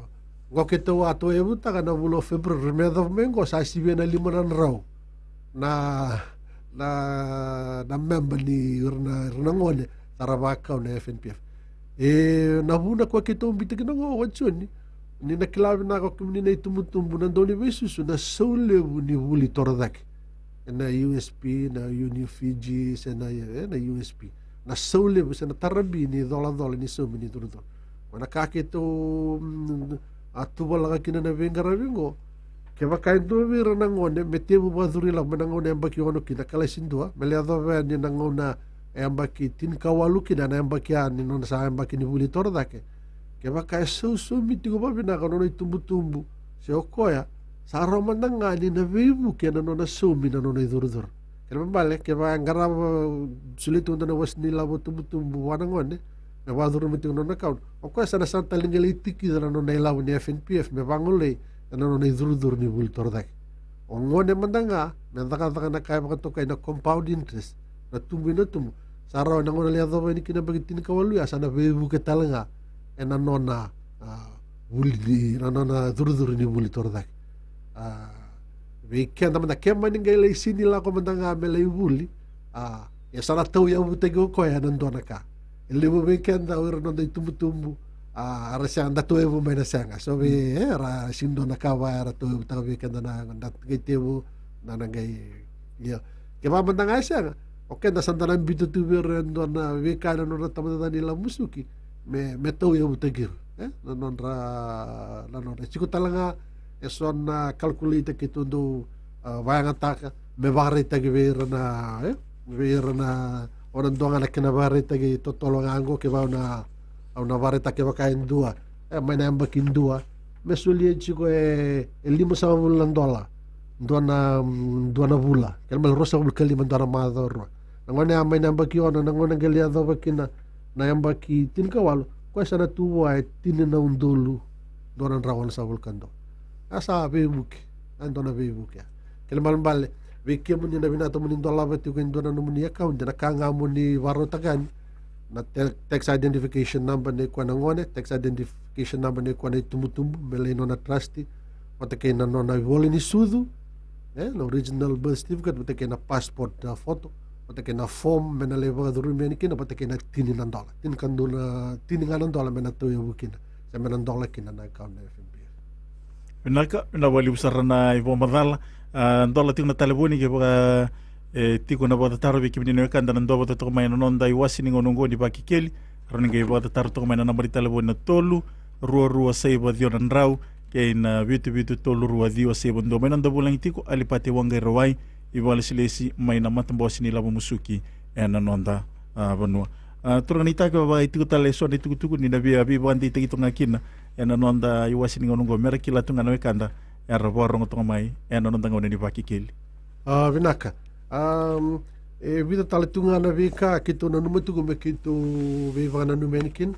qo keitou a tauyavutaka na vula o February me yacova mai qo sa sivia na lima na drau na, na, na memba ni ira na, ira na gone sa ra vakau na F N P F. E, na vuna koya keitou biuta kina qo, o Joni, ni na kila vinaka o kemuni na itubutubu, na dauniveisusu, na sau levu ni vuli torocake ena U S P, na Uni Fiji, se na, e, na U S P. Na sau levu se na tarabi ni colacola ni saumi ni curucuru. Ko na ka keitou, mm, a tuvalaka kina na veiqaravi qo. Kevaka e dua vei ira na gone me tevu vakacuru ilavo mai na gauna e yabaki ono kina, kalasi dua, me lai yacova yani na gauna e yabaki tinikawalu kina, na yabaki ya ni nona sa yabaki ni vuli torocake. Kevaka e sausaumi tiko vakavinaka na nona itubutubu, se o koya, sa rawa mada ga ni na veivuke ena nona saumi na nona icurucuru. Kena ibalebale, kevaka e qarava, solia tiko dua na iwase ni lavo tubutubu vua na gone me vakacuru mai tiko na nona account, o koya sa na sega tale ni qai lai tikica na nona ilavo ni F N P F me vagolei ena nona icurucuru ni vuli torocake. O gone mada ga me cakacaka na ka e vakatokai na compound interest, na tubu ina tubu, sa rawa na gauna lai yacova yani kina yabaki tinikawalu ya sa na veivuke tale ga ena nona, a, vuli ni, na nona curucuru ni vuli torocake. A, vei keda mada, ke mani qai lai sini lako mada ga me lai vuli, a, e sa na tauyavutaki o koya ena dua na ka. E levu vei keda o ira na noda itubutubu, a, era sega, da tauyavu mai na sega. So vei, e, era sini dua na ka va era tauyavutaka vei keda na, da qai tevu, na, na qai, ia. Kevaka mada ga e sega, o keda sa da na biuta tu vei ira e dua na veika ena nodra tabana ni iLavo Musuki me, me tauyavutaki ira, e? Na nodra, na nodra. E tiko tale ga eso na calculator keitou dau, a, vakayagataka me vakaraitaki vei ira na, e? Vei ira na, o na dua ga na kena vakaraitaki totolo ga qo, kevaka o na Au na vakaraitaka kevaka e dua, e, mai na yabaki dua, me solia tiko e, e limasagavulu na dola dua na, mm, dua na vula, kena mai ruasagavulu ka lima dua na macawa rua. Na gone ya mai na yabaki ono, na gone qai lai yacova kina na yabaki tinikawalu, koya sa na tu vua e tini na udolu dua na drau onosagavulu ka dua. A sa veivuke, a dua na veivuke ya. Kena ibalebale, vei kemuni na vinakata mo ni dolava tiko e dua na nomuni account, na ka ga mo ni vakarautaka yani na te-, tax identification number nei koya na gone, tax identification number nei koya na itubutubu me lai nona trust, vata kei na nona ivola ni sucu, e, na original birth certificate, vata kei na passport, a, photo, vata kei na form me na lai vakacurumi yani kina, vata kei na tini na dola, tini ka dua na, tini ga na dola me na tauyavu kina, se me na dola kina na account na F N P F. Vinaka, vinaka vakalevu sara na ivakamacala. A, dola tiko na talevoni kevaka e tiko na vakatataro vei kemuni na wekada na duavata toka mai ena noda iwase ni gauna oqo ni Vakekeli. Rawa ni qai vakatataro toka mai na naba ni talevoni na tolu rua rua saiva ciwa na drau kei na vitu vitu tolu rua ciwa saiva dua. Mai noda vulagi tiko Alipate Waqairawai, ivakalesilesi mai na matabose ni ilavo musuki ena noda, a, vanua. A, turaga ni Ta, kevaka e tiko tale eso na itukutuku ni na via veivakadeitaki toka ga kina ena noda iwase ni gauna oqo, me ra kila tu ga na wekada era vakarogo toka mai ena noda gauna ni Vakekeli. A, vinaka. Am, e vica tale tu ga na veika keitou nanuma tiko me keitou veivakananumi yani kina.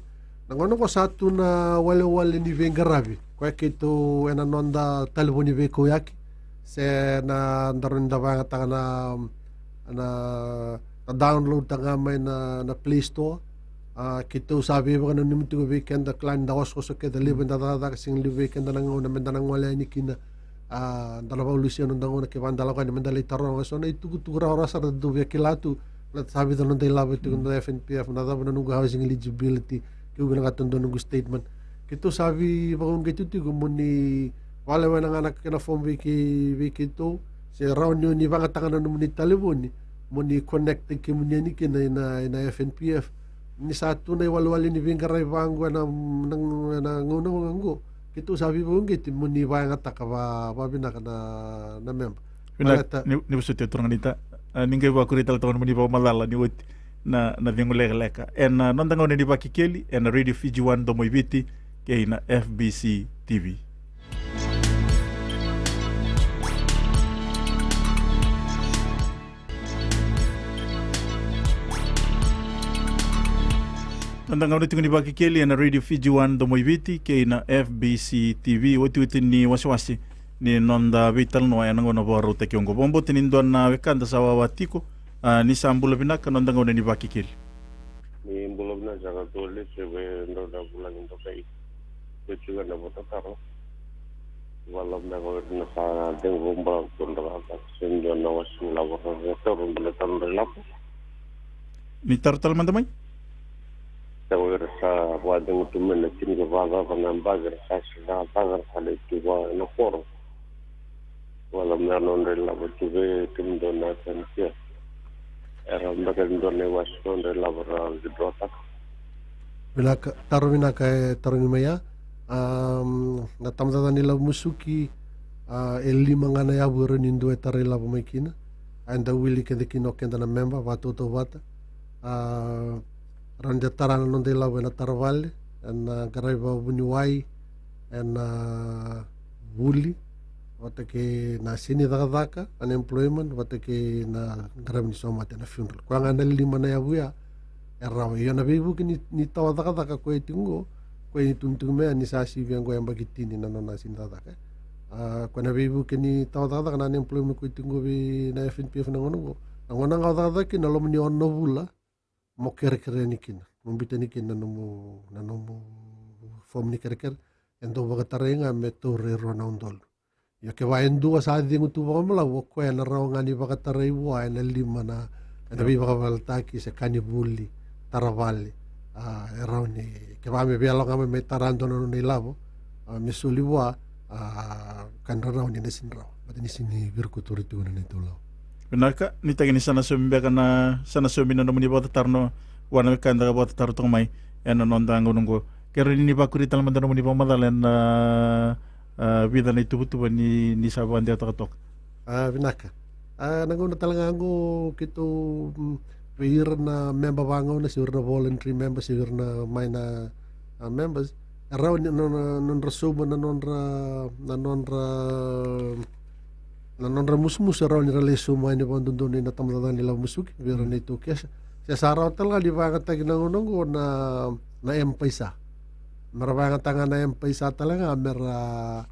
Na gauna oqo sa tu na walewale ni veiqaravi koya keitou ena noda talevoni veikauyaki, se na daru ni da vakayagataka na, na, na download taka ga mai na, na Play Store. A, keitou sa veivakananumi tiko vei keda, kila ni da osooso kece, levu eda cakacaka, sega ni levu vei keda na gauna me da na gole yani kina. A, da na vakalusia noda gauna kevaka da lako yani me da lai taroga eso na itukutuku rawarawa sara da dau via kila tu. Na sa vica noda ilavo tiko na F N P F, na cava na noqu housing eligibility, keu vinakata dua noqu statement. Keitou sa veivakauqeti tiko mo ni vakalewena ga na kena form vei kei, vei keitou, se rawa ni o ni vakayagataka na nomuni talevoni mo ni connect kemuni yani kina ena, ena F N P F. Ni sa tu na iwalewale ni veiqaravi vaqo ena, na, na gauna oqo, keitou sa veivakauqeti mo ni vakayagataka va, vavinaka na, na memba. Vinaka, baleta ni, ni vosoti, turaga ni Ta. A, ni qai vakuria tale toka mo ni vakamacala ni oti na, na cegu lekaleka ena, a, noda gauna ni Vakekeli ena Radio Fiji One Domo i Viti kei na F B C T V. Noda gauna tiko ni Vakekeli ena Radio Fiji One Domo i Viti kei na F B C T V, otioti ni wasewase ni noda veitalanoa ena gauna vakarautaki oqo. Vakabauta ni dua na wekada sa wawa tiko. A, ni sa bula vinaka, noda gauna ni Vakekeli. Ni bula vinaka saka, tole, se vei dua na vulagi dokai. Ko tiko na vakatataro. Vala me ko na sa dengo ba ko na ka se dua na wasi na vakatataro, dua na taro na lako. Ni taro tale mada mai. Sa ko era sa vakadegu tu mai na tini ka vakacava na yabaki era sa sega ni cakacaka, era sa lai tu vua ena koro. Vala me a nodra ilavo tu vei kemudou na F N P F. Era beka ni dua na iwase nodra ilavo ra withdraw taka. Vinaka, taro vinaka e tarogi mai ya. Am, na tabacakacaka ni ilavo musuki, a, e lima ga na yavu e rawa ni dua e tara ilavo mai kina. A, eda wili kece kina o keda na memba vakatautauvata. A, rawa ni da tara na noda ilavo ena tara vale, ena qaravi vakavuniwai, ena vuli, vata kei na sega ni cakacaka, unemployment, vata kei na qaravi ni somate, na funeral. Koya ga na lima na yavu ya e rawa. Ia na veivuke ni, ni tawa cakacaka koya e tiko qo, koya e tukuni tiko mai ya ni sa sivia qo e yabaki tini na nona sega ni cakacaka. A, koya na veivuke ni tawa cakacaka, na unemployment koya e tiko qo vei na F N P F na gauna qo. Na gauna ga o cakacaka kina, na loma ni ono na vula, mo kerekere yani kina, mo biuta yani kina na nomu, na nomu fomu ni kerekere, e dau vakatarai ga me taura e rua na udolu. Ia kevaka e dua sa cegu tu vakabalavu, o koya ena rawa ga ni vakatarai vua ena lima na, ena veivakavaletaki se ka ni vuli, tara vale. A, e rawa ni, kevaka me veiyalo ga mai me tara dua na nona ilavo, a, me soli vua, a, ka ni rarawa ni na sega ni rawa, baleta ni sega ni virikotori tiko na neitou lawa. Vinaka, ni tagi ni sa na saumi beka na, sa na saumi na nomuni vakatataro na, vua na wekada ka vakatataro toka mai ena noda gauna oqo. Ke rawa ni ni vakuria tale mada na nomuni vakamacala ena, a, vica na ituvatuva ni, ni sa vakadewataka toka. A, vinaka. A, na gauna tale ga oqo keitou, mm, vei ira na memba vagauna, se ira na voluntary member, se ira na mai na a, members, e rawa ni na, na, nodra sauma na nodra, na nodra, na nodra musumusu, e rawa ni ra lai sauma yani vakadodonu ena Tabana ni Ilavo Musuki vei ira na iTaukei. Se sa rawa tale ga ni vakayagataki na gauna oqo na, na M-PAiSA. Me ra vakayagataka ga na M-PAiSA tale ga me ra,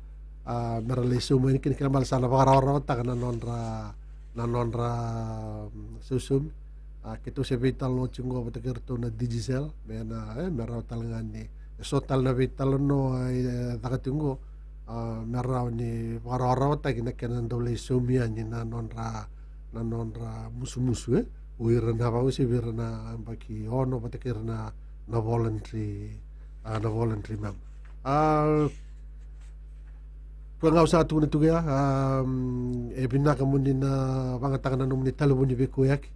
a, me ra lai sauma yani kina, kena ibalebale sa na vakarawarawataka na nodra, na nodra, mm, sausaumi. A, keitou se veitalanoa tiko oqo vata kei iratou na Digicel me na, e, me rawa tale ga ni, e so tale na veitalanoa e caka tiko oqo, a, me rawa ni vakarawarawataki na kena dau lai saumi yani na nodra, na nodra musumusu, e, o ira na vakauasivi ira na yabaki ono vata kei ira na, na voluntary, a, na voluntary member. A, koya ga au sa tukuna tiko ya, a, mm, e vinaka mo ni na vakayagataka na nomuni talevoni veikauyaki.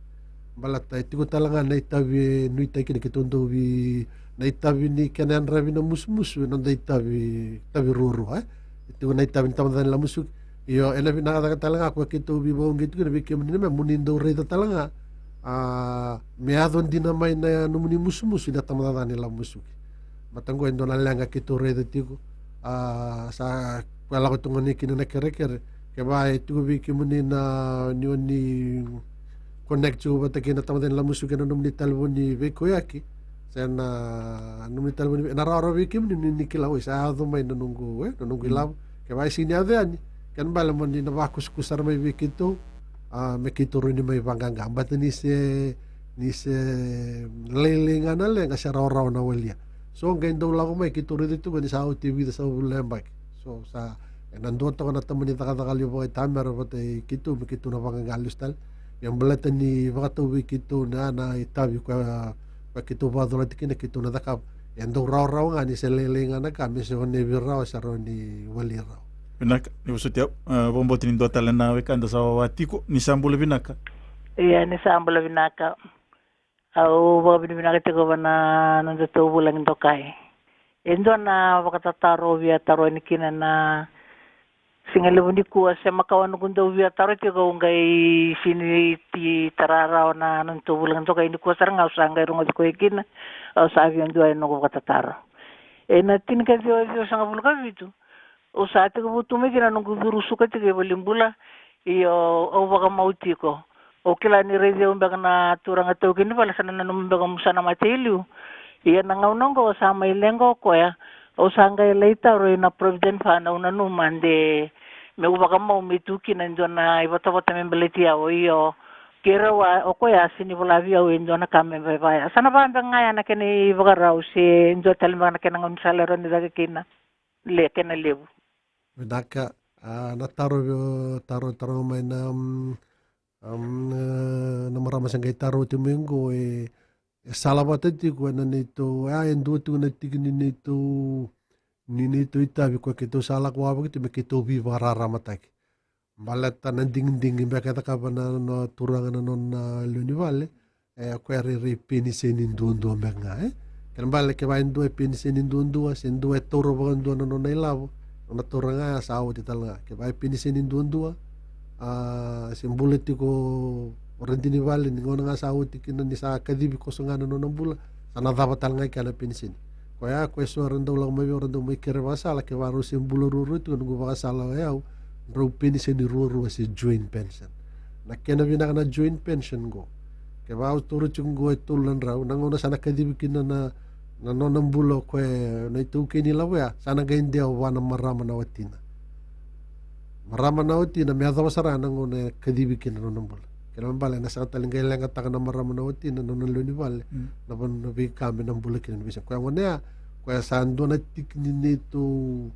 Baleta e tiko tale ga na itavi e nuitaki kina keitou dau vei, na itavi ni kena yadravi na musumusu, na noda itavi, itavi ruarua, e. E tiko na itavi ni Tabana ni Ilavo Musuki. Io, ena vinaka cake tale ga koya keitou veivakauqeti kina vei kemuni na memba, mo ni dau raica tale ga, a, me yaco dina mai na nomuni musumusu ena Tabana ni Ilavo Musuki. Baleta oqo e dua na leqa keitou raica tiko, a, sa koya lako tu ga ni kina na kerekere. Kevaka e tiko vei kemuni na, ni oni connect tiko vata kei na Tabana ni Ilavo Musuki ena nomuni talevoni veikauyaki, se na nomuni talevoni vei, ena rawarawa vei kemuni ni, ni kila, oi, sa yaco mai na noqu, e, na noqu ilavo. Kevaka e sega ni yaco yani, kena ibalebale mo ni na vakusakusa sara mai vei keitou, a, me keitou rawa ni mai vaqaqa. Baleta ni se, ni se lailai ga na leqa, se rawarawa na walia. So qai dau lako mai, keitou raica tiko ni sa oti e vica sagavulu na yabaki. So sa, ena dua toka na tamani cakacaka levu vakaitamera vata kei keitou, me keitou na vaqaqa lesu tale. Ia baleta ni vakatau vei keitou na, na itavi koya, koya keitou vakacolati kina keitou na cakava. E dau rawarawa ga ni se lailai ga na ka, me se vanevi rawa, se rawa ni wali rawa. Vinaka, ni vosoti au, e, vakabauta ni dua tale na wekada sa wawa tiko, ni sa bula vinaka. Ia, ni sa bula vinaka. Au vakavinavinaka tiko vua na nodatou vulagi dokai. E dua na vakatataro au via taro yani kina na siga levu nikua, se makawa noqu dau via taro tiko, au qai sega ni tara rawa na nodatou vulagi dokai nikua sara ga au sa qai rogoci koya kina, au sa via dua e noqu vakatataro. Ena tinikaciwa ciwasagavulu ka vitu, au sa tekivu tu mai kina noqu curu suka tiko i valenibula. Io, au vakamau tiko. Au kila ni raici au beka na turaga taukei ni vale, sa na nanuma beka meu sa na mate e liu. Ia na gauna oqo sa mai leqa o koya, au sa qai lai taro ina Provident Fund, au nanuma de meu vakamau me tu kina e dua na ivotavota me baleti au. Io, keirau a, o koya a sega ni vola vei au e dua na ka me vaya. Sa na vaka beka ga ya na kena ivakarau se dua tale beka na kena gaunisala e rawa ni caka kina le kena levu. Vinaka, a, na taro, taro, taro mai na, mm, am, e, na marama sa qai taro oti mai oqo, e, e sala vata tiko ena neitou, a, e dua tiko na tiki ni neitou, ni neitou itavi koya keitou sa lako wavaki tu me keitou veivakararamataki. Baleta na digidigi beka e cakava na, na turaga na nona lewe ni vale, e, koya rairai peniseni duadua beka ga, e. Kena ibalebale kevaka e dua e peniseni duadua, se dua e taura vakadua na nona ilavo, nona taura ga ya sa oti tale ga. Kevaka e peniseni duadua, a, se bula tiko o radini vale, ni gauna ga sa oti kina ni sa kacivi koso ga na nona bula, sa na cava tale ga kina na peniseni. Koya, koya eso era dau lako mai vei au, era dau mai kere vakasala, kevaka rau se bula ruarua tiko, noqu vakasala o yau, drau peniseni ruarua se joint pension. Na kena vinaka na joint pension qo, kevaka au taura tiko qo e tolu na drau, na gauna sa na kacivi kina na, na nona bula o koya na itaukei ni lavo ya, sa na qai dewa vua na marama na watina. Marama na watina me yacova sara ga na gauna e kacivi kina na nona bula. Kena ibalebale ena sega tale ni qai leqataka na marama na watina na nona lewe ni vale, mm, na vanua, na veika me na bula kina ni veisiga. Koya gona ya, koya sa dua na tiki ni neitou,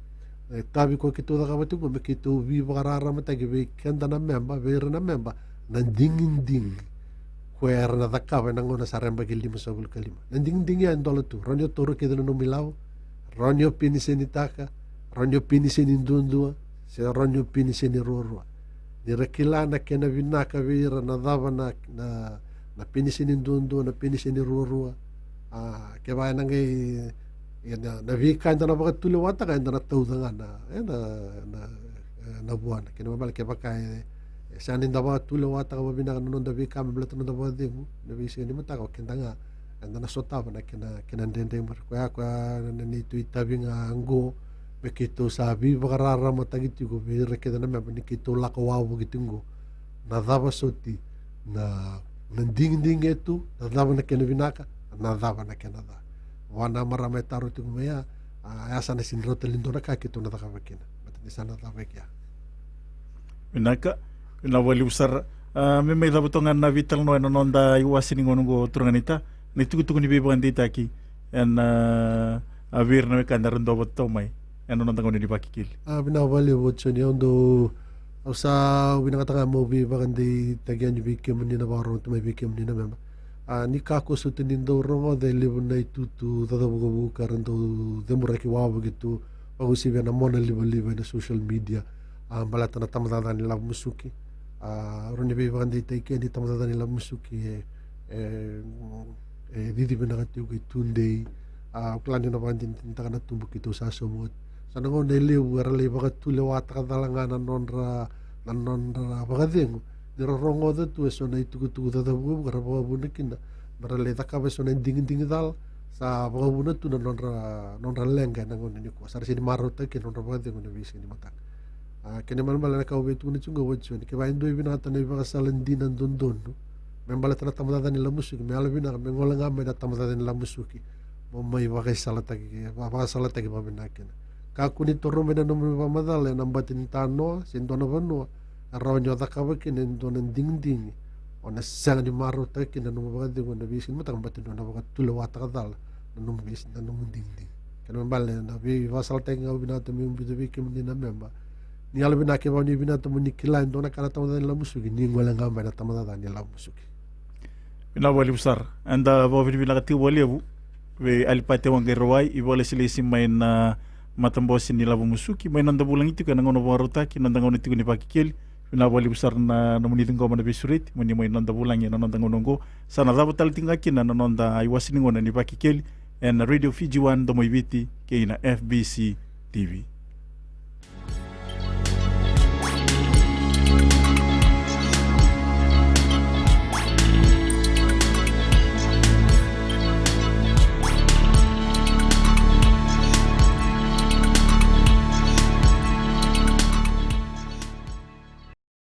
e, itavi koya keitou cakava tiko me keitou veivakararamataki vei keda na memba, vei ira na memba, na digidigi koya era na cakava ena gauna sa ra yabaki limasagavulu ka lima. Na digidigi ya e dola tu, rawa ni o taura kece na nomu ilavo, rawa ni o penisenitaka, rawa ni o peniseni duadua, se rawa ni o peniseni ruarua. Ni ra kila na kena vinaka vei ira na cava na, na, na peniseni duadua, na peniseni ruarua. A, kevaka ena qai, e, na, na veika eda na vakatulewataka, eda na tauca ga na, e, na, na, e, na vuana. Kena ibalebale kevaka e, e sega ni da vakatulewataka vavinaka na noda veika me baleta na noda vakacegu ena veisiga ni mataka, o keda ga Eda na sotava na kena, kena dredre mai. Koya, koya na neitou itavi ga qo, me keitou sa veivakararamataki tiko vei ira kece na memba ni keitou lako wavoki tiko qo. Na cava soti na, na digidigi e tu, na cava na kena vinaka, na cava na kena ca. Vua na marama e taro tiko mai ya, a, ya sa na sega ni rauta ni dua na ka keitou na cakava kina. Baleta ni sa na cava e kea. Vinaka, vinaka vakalevu sara. A, me mai cava toka ga na veitalanoa ena noda iwase ni gauna oqo, turaga naita, na itukutuku ni veivakadeitaki ena, a, vei ira na wekada era duavata toka mai ena noda gauna ni Vakekeli. A, vinaka vakalevu Joni, au dau, au sa vinakata ga meu veivakadeitaki yani vei kemuni na vakarorogo tu mai vei kemuni na memba. A, ni kakua soti ni dau rogoca e levu na itutu cacavukavuka era dau cemuraki wavoki tu, vakauasivi ena mona livaliva ena social media. A, baleta na tabacakacaka ni lavo musuki. A, rawa ni veivakadeitaki kina ni tabacakacaka ni lavo musuki e, e, e cici vinaka tiko e tudei. A, au kila ni na vakadinadinataka na tubu keitou sa sauma oti. Sa na gauna e levu era lai vakatulewataka cala ga na nodra, na nodra vakacegu. Ni ra rogoca tu eso na itukutuku cacavukavuka, ra vakavuna kina me ra lai cakava eso na digidigi cala. Sa vakavuna tu na nodra, nodra leqa ena gauna nikua. Sa ra sega ni marautaka kina na nodra vakacegu ena veisiga ni mataka. A, kena ibalebale na ka au via tukuna tiko qo, Joni, kevaka e dua e vinakata na ivakasala dina dodonu me baleta na tabacakacaka ni lavo musuki, me yalovinaka me gole ga mai na tabacakacaka ni lavo musuki, mo mai vakaisalataki, va-, vakasalataki vakavinaka kina. Kakua ni toro mai na nomu ivakamacala ena bati ni tanoa se dua na vanua e rawa ni o cakava kina e dua na digidigi, o na sega ni marautaka kina na nomu vakacegu ena veisiga ni mataka, baleta ni o na vakatulewataka cala na nomu veisi-, na nomu digidigi. Kena ibalebale na veivakasalataki ga au vinakata meu biuta vei kemuni na memba, ni yalovinaka kevaka ni vinakata mo ni kila e dua na ka na tabacakacaka ni lavo musuki, ni gole ga mai na tabacakacaka ni lavo musuki. Vinaka vakalevu sara. Eda vakavinavinaka tiko vakalevu vei Alipate Waqairawai, ivakalesilesi mai na matabose ni lavo musuki, mai noda vulagi tiko ena gauna vakarautaki, noda gauna tiko ni Vakekeli. Vinaka vakalevu sara na nomuni ciqoma na veisureti mo ni mai noda vulagi ena noda gauna oqo. Sa na cava tale tiko ga kina na noda iwase ni gauna ni Vakekeli ena Radio Fiji One, Domo i Viti, kei na F B C T V.